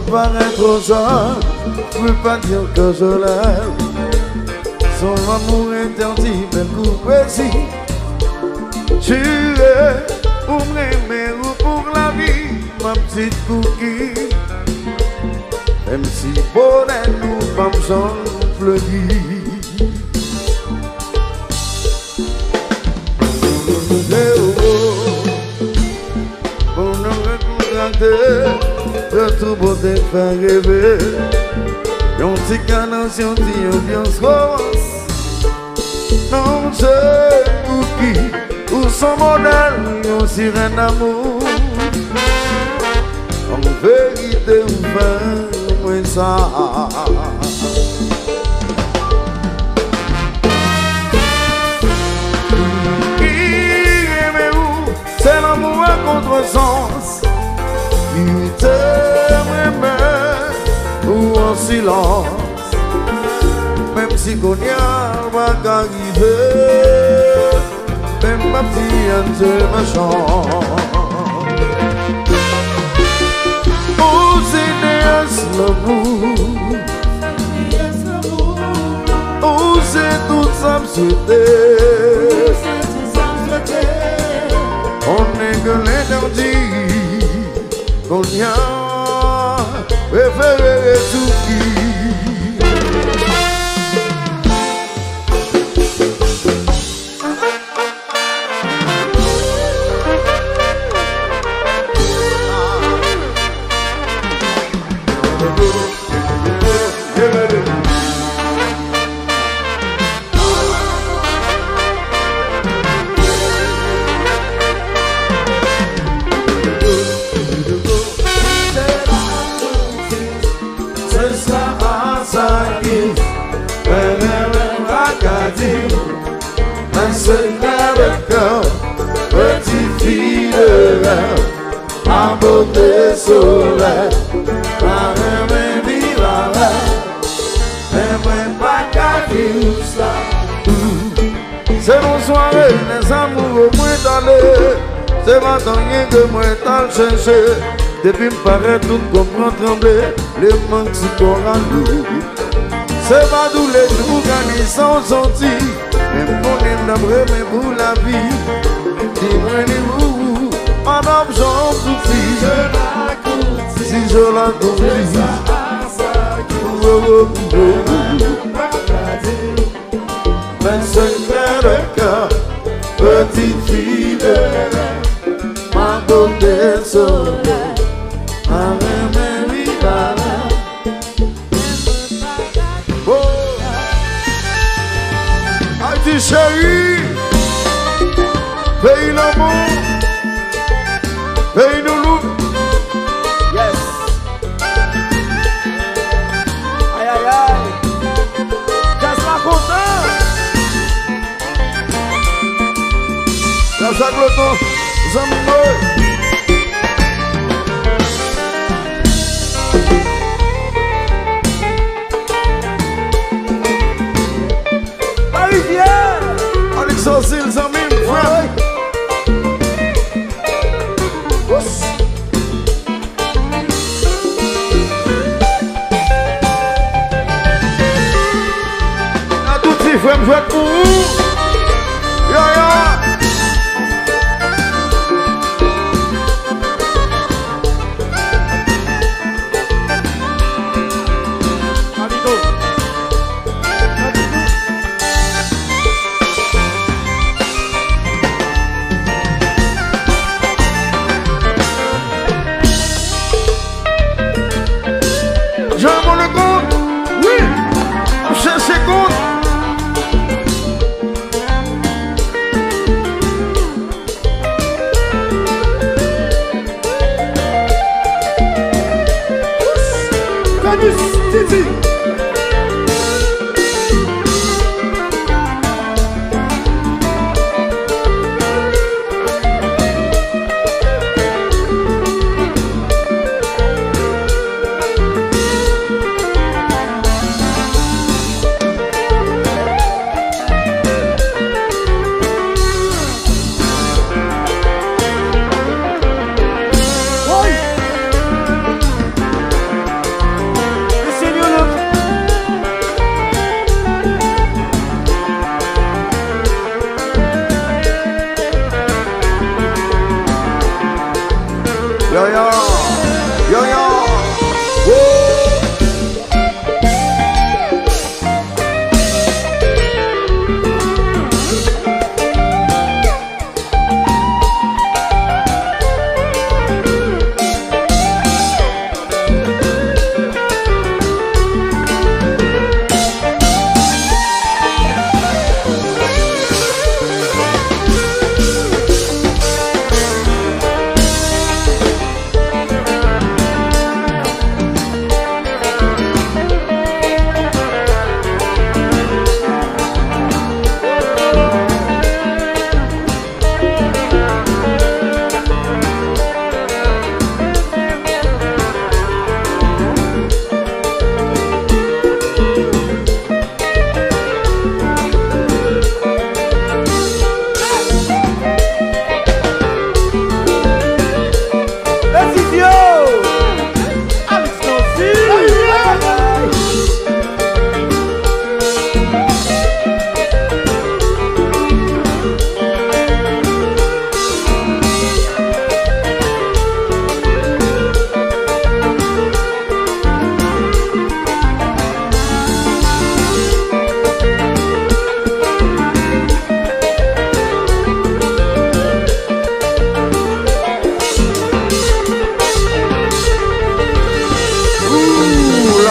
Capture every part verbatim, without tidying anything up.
Parèt twò sa, pou pa di ankò solèy. Son lanmou entèdi, bèl kou pwezi. Chire, ou m renmen ou pou lavi, ma petite Cookie. Menm si bonè nou p ap janm fleri. Bon, nou rekontakte, de tout bote fè reve. Yon ti kadans, yon ti anbyans romans. Non, se Cookie, ou son modèl, yon sirèn damou. An verite, ou fè mwen sa. Ki renmen ou, se lanmou a kontresans. Ki te renmen ou an silans. Menm si kounye a pa ka rive, menm pa ti anse machan. Ou se deyès lanmou. Ou se tout sa m swete. On nèg entèdi. Kounye a, prefere Cookie. Se sa a sa ki fè mwen pa ka di w. Mwen se kè de kè, peti fi de rèv, ma bote solèy, pa renmen viv avè, men mwen pa ka di w sa. Se yon sware lèzamoure mwen t ale. Se pa t anyen ke mwen t al chèche. Depi m parèt, tout kò m pran tranble. Le mank si kò rale. Se pa tou le jou w gade sa w santi. Men m konnen m t ap renmen pou lavi. Di mwen li ou, ou pa t ap janm souti. Si je la kouri. Oh, oh, oh, oh. Mwen se kè de kè, peti fi de rèv, ma bote solèy, ma renmen viv avè. Oh! Ayiti cheri, peyi lanmou, peyi nou louk. Yes. Ay, ay, ay. Djaz la kontan. Djaz la kontan, zanmi mwen. Larivyè. Alexandre Zil, zanmi m, frè m. Ous. A tout ti frè m jwèt pou ou. Yo, yo. Jean Paul Leconte, wi, ap chèche kont. Venus, Titi. Woy!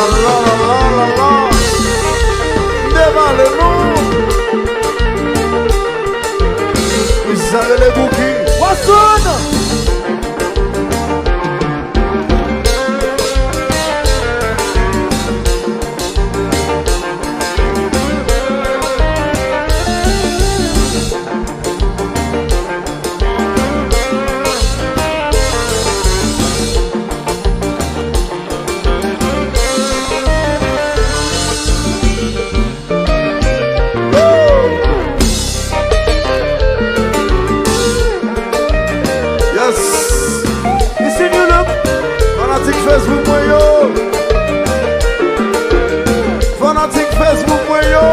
La, la, la, la, la. M devale nou. Sa rele Bouki. Watson! Yes. Isi New Look. Fanatik Facebook mwen yo. Fanatik Facebook mwen yo.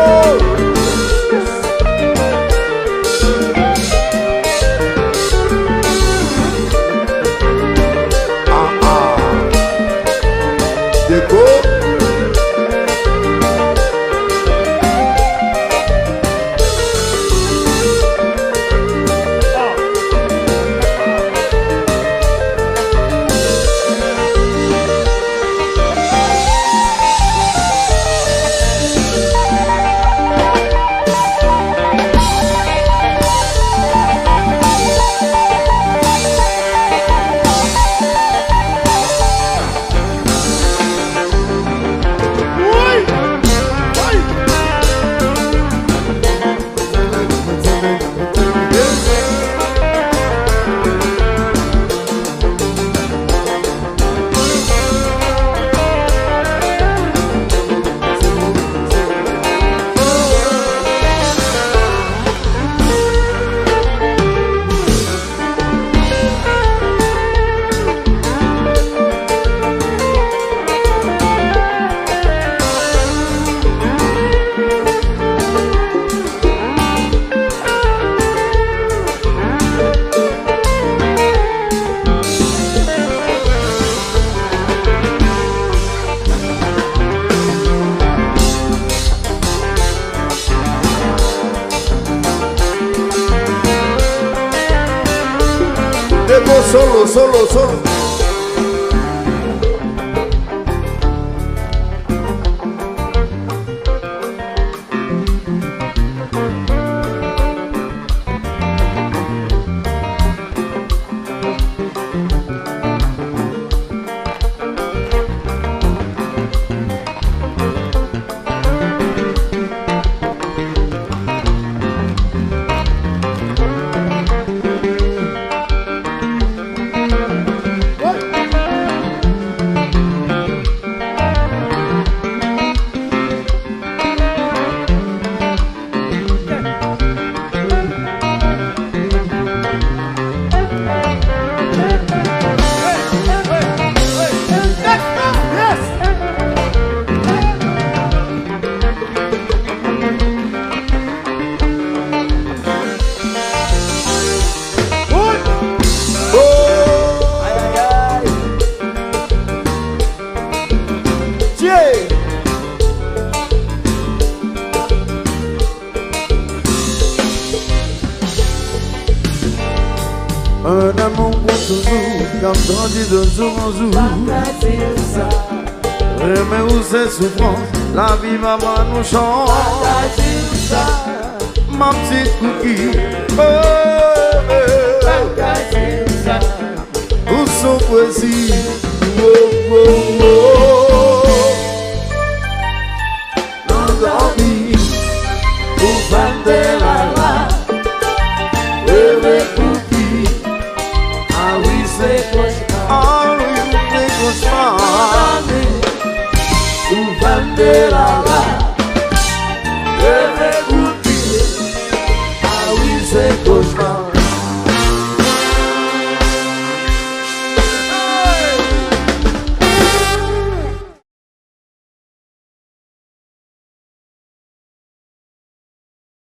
Ah, ah. Deko. Deko solo, solo, solo. Un amour pour toujours, k ap grandi de jour en jour. Renmen ou se soufrans, lavi va ba nou chans. Ma petite Cookie, oh, eh. Ou se pwezi, oh, oh, oh. Nan dòmi, ou fè m te lala. Bebe Cookie, ah wi se kochma. Ah wi se kochma. Nan dòmi, ou fè m te lala. Bebe Cookie, ah wi se kochma.